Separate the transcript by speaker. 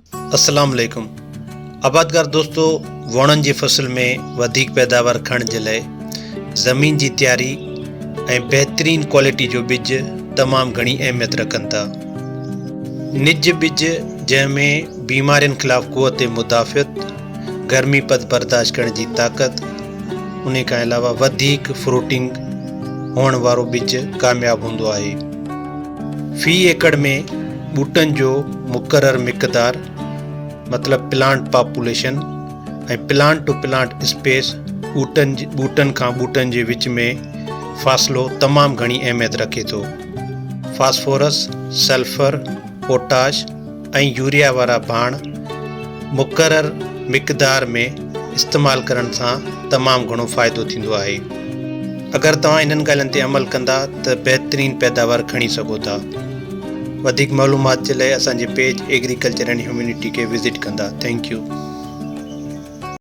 Speaker 1: السلام عليڪم آبادگار دوستو ووڻن جي فصل ۾ وڌيڪ پيداوار کڻڻ جي لاء زمين جي تياري ۽ بهترين ڪوالٽي جو ٻج تمام گهڻي اهميت رکن ٿا. نج ٻج جنهن ۾ بيمارين خلاف قوت مدافعت، گرمي پد برداشت ڪرڻ جي طاقت انهي کان علاوه وڌيڪ فروٽنگ هئڻ وارو ٻج ڪامياب هوندو آهي. في ايڪڙ ۾ ٻوٽن جو مقرر مقدار مطلب plant population ۽ plant to plant space ٻوٽن ٻوٽن کان ٻوٽن جي وچ ۾ فاصلو تمام گهڻي اهميت رکي ٿو. فاسفورس، سلفر، پوٽاش ۽ يوريا وارا ڀاڻ مقرر مقدار ۾ استعمال ڪرڻ سان تمام گهڻو فائدو ٿيندو آهي. اگر توهان انهن ڳالهين تي عمل ڪندا ته بهترين پيداوار کڻي سگهو ٿا. وڌيڪ معلومات جي لاء اسان جي پيج ايگريڪلچر اينڊ هيومينٽي کي وزٽ ڪندا. Thank you.